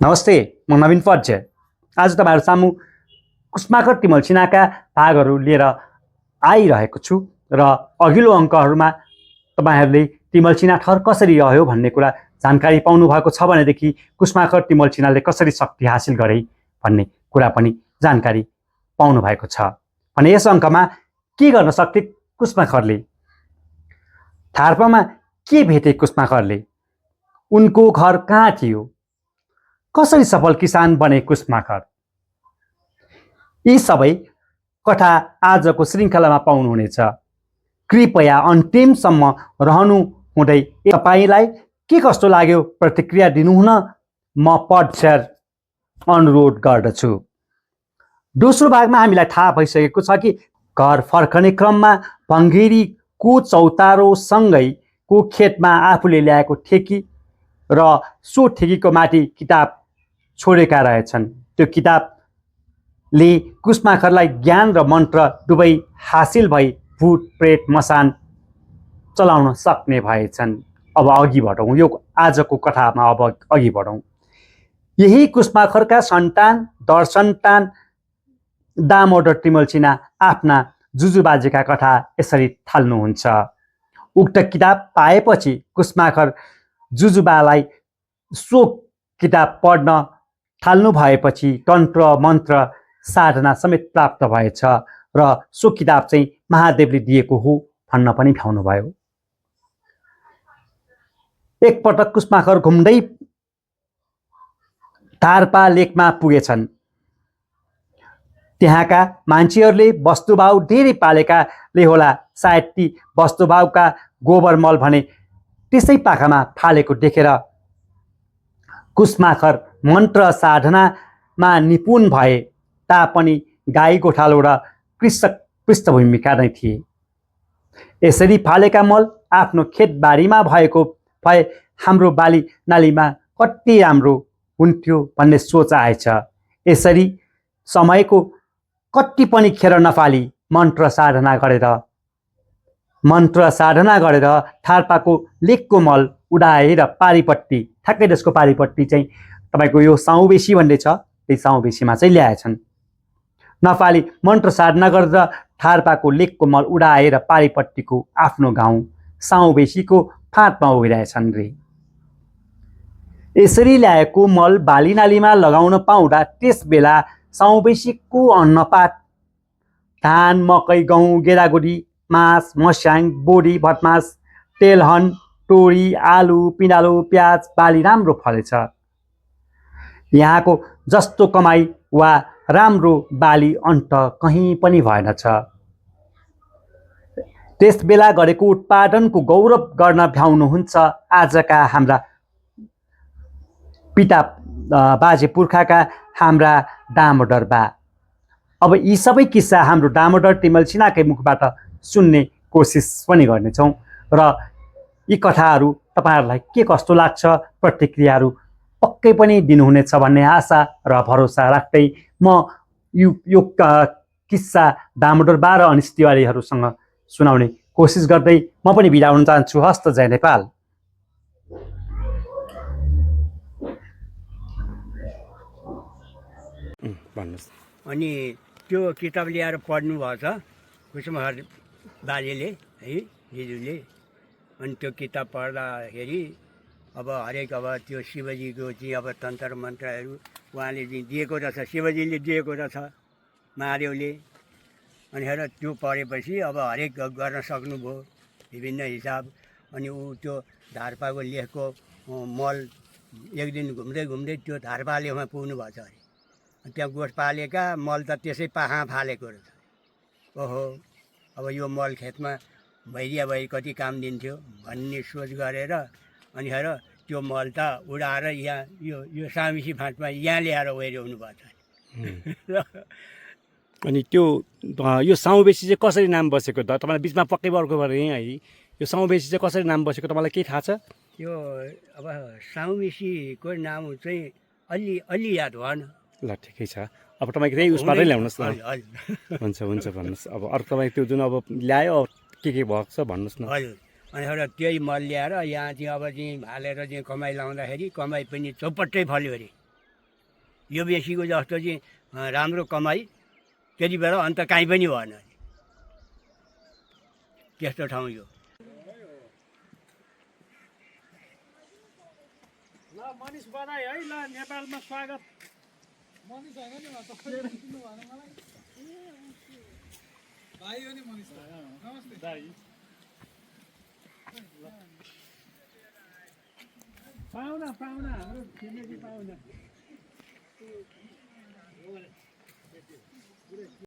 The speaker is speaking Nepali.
नमस्ते, म नवीन पज्य। आज तपाईँहरू सामु कुष्माकर तिमल सिन्हाका भागहरू लिएर आइरहेको छु र अघिल्लो अङ्कहरूमा तपाईँहरूले तिमल सिन्हा ठहर कसरी रह्यो भन्ने कुरा जानकारी पाउनु भएको छ भनेदेखि कुष्माकर तिमल सिन्हाले कसरी शक्ति हासिल गरे भन्ने कुरा पनि जानकारी पाउनु भएको छ भने यस अङ्कमा के गर्न सक्थे कुष्माकरले, थार्पामा के भेटे कुष्माकरले, उनको घर कहाँ थियो, कसरी सफल किसान बने कुष्माकर, यी सबै कथा आजको श्रृङ्खलामा पाउनुहुनेछ। कृपया अन्तिमसम्म रहनु हुँदै तपाईँलाई के कस्तो लाग्यो प्रतिक्रिया दिनुहुन म पढ्छेर अनुरोध गर्दछु। दोस्रो भागमा हामीलाई थाहा भइसकेको छ कि घर फर्कने क्रममा भङ्गेरीको चौतारोसँगैको खेतमा आफूले ल्याएको ठेकी र सो ठेकीको माथि किताब छोडेका रहेछन्। त्यो किताबले कुष्माकरलाई ज्ञान र मन्त्र दुवै हासिल भई भूत प्रेत मसान चलाउन सक्ने भएछन्। अब अघि बढौँ, यो आजको कथामा अब अघि बढौँ। यही कुष्माकरका सन्तान दरसन्तान दामोदर तिमल सिन्हा आफ्ना जुजुबाजेका कथा यसरी थाल्नुहुन्छ। उक्त किताब पाएपछि कुष्माकर जुजुबालाई सो किताब पढ्न थाल्नु भएपछि तन्त्र मन्त्र साधना समेत प्राप्त भएछ र सो किताब चाहिँ महादेवले दिएको हो भन्न पनि भ्याउनुभयो। एकपटक कुष्माकर घुम्दै धारपा लेकमा पुगेछन्। त्यहाँका मान्छेहरूले वस्तुभाव धेरै पालेकाले होला सायद ती वस्तुभावका गोबर मल भने त्यसै पाखामा फालेको देखेर कुष्माकर मन्त्र साधनामा निपुण भए तापनि गाई गोठालो र कृषक पृष्ठभूमिका नै थिए। यसरी फालेका मल आफ्नो खेतबारीमा भएको भए हाम्रो बाली नालीमा कति राम्रो हुन्थ्यो भन्ने सोच आएछ। यसरी समयको कति पनि खेर नफाली मन्त्र साधना गरेर थार्पाको लेकको मल उडाएर पारिपट्टि, ठ्याक्कै त्यसको पारिपट्टि चाहिँ तपाईँको यो साउबेसी भन्ने छ, त्यही साउबेसीमा चाहिँ ल्याएछन्। नफाली मन्त्र साधना गरेर थार्पाको लेकको मल उडाएर पारिपट्टिको आफ्नो गाउँ साउबेसीको फाँटमा उभिरहेछन् रे। यसरी ल्याएको मल बाली नालीमा लगाउन पाउँदा त्यस बेला साउबेसीको अन्नपात धान मकै गहुँ गेडागुडी मास मस्याङ बोडी भटमास तेलहन तोरी आलु पिँडालु प्याज बाली राम्रो फलेछ। यहाँको जस्तो कमाई वा राम्रो बाली अन्त कहीँ पनि भएनछ। त्यस बेला गरेको उत्पादनको गौरव गर्न भ्याउनुहुन्छ आजका हाम्रा पिता बाजे पुर्खाका हाम्रा दामोदर बा। अब यी सबै किस्सा हाम्रो दामोदर तिमल सिन्हाकै मुखबाट सुन्ने कोसिस पनि गर्नेछौँ र यी कथाहरू तपाईँहरूलाई के कस्तो लाग्छ प्रतिक्रियाहरू पक्कै पनि दिनुहुनेछ भन्ने आशा र भरोसा राख्दै म यो किस्सा दामोदर बा र अनिश तिवारीहरूसँग सुनाउने कोसिस गर्दै म पनि बिदा हुन चाहन्छु। हस्त जय नेपाल। अनि त्यो किताब ल्याएर पढ्नु भएको छ कुष्माकर बाजेले है जिजुले। अनि त्यो किताब पढ्दाखेरि अब हरेक अब त्यो शिवजीको चाहिँ अब तन्त्र मन्त्रहरू उहाँले चाहिँ दिएको रहेछ, शिवजीले दिएको रहेछ महादेवले। अनि हेर त्यो पढेपछि अब हरेक गर्न सक्नुभयो विभिन्न हिसाब। अनि ऊ त्यो धारपाको लेखको मल एक दिन घुम्दै घुम्दै त्यो धारपा लेखमा पुग्नु भएको छ अरे। त्यहाँ गोठ पालेका मल त त्यसै पाखा फालेको रहेछ। ओहो अब यो मल खेतमा भइदिया भए कति काम दिन्थ्यो भन्ने सोच गरेर अनि हेर त्यो मल त उडाएर यहाँ यो सामिसी फाँटमा यहाँ ल्याएर ओर्याउनु भएको छ। अनि त्यो यो साउबेसी चाहिँ कसरी नाम बसेको त तपाईँलाई बिचमा पक्कै वर्को भरे है, यो साउबेसी चाहिँ कसरी नाम बसेको तपाईँलाई केही थाहा छ? त्यो अब साउबेसीको नाम चाहिँ अलि याद भएन। ल ठिकै छ, अब तपाईँको त्यही उसबाटै ल्याउनुहोस् न। हुन्छ हुन्छ भन्नुहोस्। अब अरू तपाईँ त्यो जुन अब ल्यायो के भएको छ भन्नुहोस् न। हजुर अनि एउटा त्यही मल ल्याएर यहाँ चाहिँ अब चाहिँ हालेर चाहिँ कमाइ लाउँदाखेरि कमाइ पनि चौपट्टै फल्यो अरे। यो बेसीको जस्तो चाहिँ राम्रो कमाइ त्यति बेला अन्त काहीँ पनि भएन त्यस्तो ठाउँ यो ल मनिष बधाई है ल नेपालमा स्वागत मनिष होइन नि तपाईँले चिन्नु भएन मलाई भाइ हो नि मनिष नमस्ते दाइ पाहुना हाम्रो छिमेकी पाहुना